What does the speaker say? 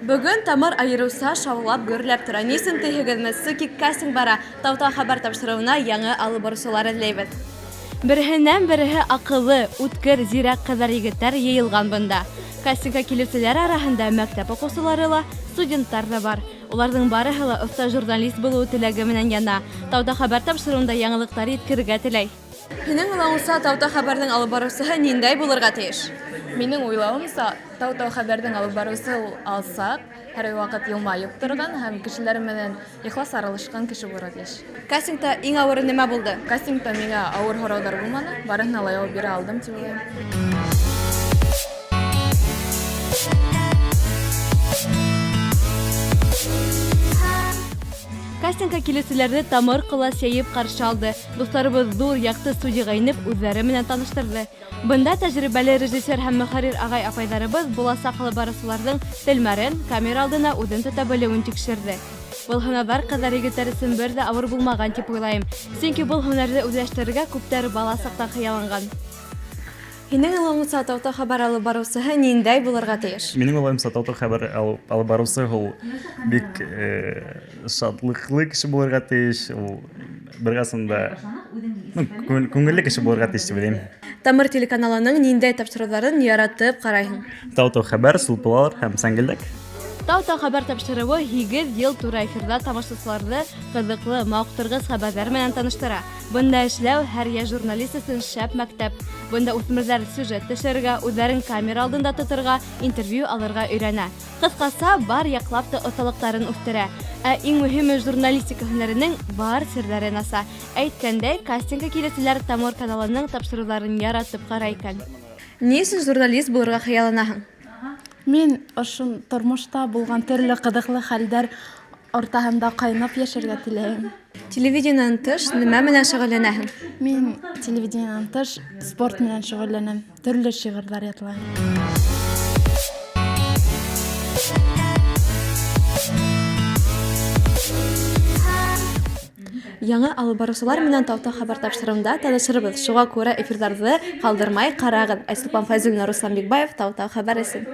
Бөгөн Тамыр айырыуса шаулап, гөрләп тора. Ни өсөн тиһегеҙме? Сөнки кастинг бара. Тау-тау хәбәр тапшырыуына яңы алып барыусылар эҙләйбеҙ. Береһенән береһе аҡыллы, үткер, зирәк ҡыҙҙар-егеттәр йыйылған бында. Кастингка килеүселәр араһында мәктәп уҡыусылары ла, студенттар ҙа бар. Уларҙың барыһы ла оҫта журналист булыу теләге менән яна, Таута хәбәр тапшырыуында яңылыҡтар еткерергә теләй. Һинең уйлауыңса, Тау-тау хәбәрҙең алып барыусыһы ниндәй булырға тейеш? Минең уйлауымса, Тау-тау хәбәрҙең алып барыусы ул алсаҡ, һәр ваҡыт йылмайып торған һәм кешеләр менән ихлас аралашҡан кеше булырға тейеш. Кастингта иң ауыры нимә булды? Кастингта миңә ауыр һорауҙар булманы, барыһына ла яуап бирә алдым тип уйлайым. Кастингка килеүселәрҙе Тамыр ҡолас йәйеп ҡаршы алды. Дуҫтарыбыҙ ҙур, яҡты студияға инеп, үҙҙәре менән таныштырды. Бында тәжрибәле режиссер һәм мөхәррир ағай-апайҙарыбыҙ буласаҡ алып барыусыларҙың телмәрен, камера алдына үҙен тота белеүен тикшерҙе. Был һынауҙар ҡыҙҙар-егеттәр өсөн бер ҙә ауыр булмаған тип уйлайым. Сөнки был һөнәрҙе үҙләштерергә күптәр бала саҡтан хыялланған. Һинең уйлауыңса, Тау-тау хәбәр алып барыусыһы ниндәй булырға тейеш? Минең уйлауымса, Тау-тау хәбәр алып барыусы ул бик шатлыҡлы кеше булырға тейеш, ул беркайсан да ну, күңелле кеше булырға тейеш тип уйлайым. Тамыр телеканалының ниндәй тапшырыуҙарын яратып ҡарайһың? Тау-тау хәбәр, Сулпылар һәм Сәңгелдәк. Тау-тау хәбәр тапшырыуы һигеҙ йыл тура эфирҙа тамашасыларҙы ҡыҙыҡлы, мауыҡтырғыс хәбәрҙәр менән таныштыра. Бында эшләү һәр йәш журналист өсөн шәп мәктәп. Бында үҫмерҙәр сюжет төшөрөргә, үҙҙәрен камера алдында тоторға, интервью алырға өйрәнә. Ҡыҫҡаса, бар яҡлап та оҫталыҡтарын үҫтерә. Ә иң мөһиме, журналистика һөнәренең бар серҙәрен аса. Әйткәндәй, кастингка килеүселәр Тамыр каналының тапшырыуҙарын яратып ҡарай икән. Ни өсөн журналист булырға хыялланаһың? Мин ошо тормошта булған төрлө ҡыҙыҡлы хәлдәр уртаһында ҡайнап йәшәргә теләйем. Телевидениенан тыш нимә менән шөғөлләнәһең? Мин телевидениенан тыш спорт менән шөғөлләнәм. Төрлө шиғырҙар ятлайым. Яңы алып барыусылар менән Тау-тау хәбәр тапшырыуында танышырбыҙ. Шуға күрә эфирҙарҙы ҡалдырмай ҡарағыҙ. Айсулпан Фәйзуллина, Руслан Бикбаев, Тау-тау хәбәр өсөн.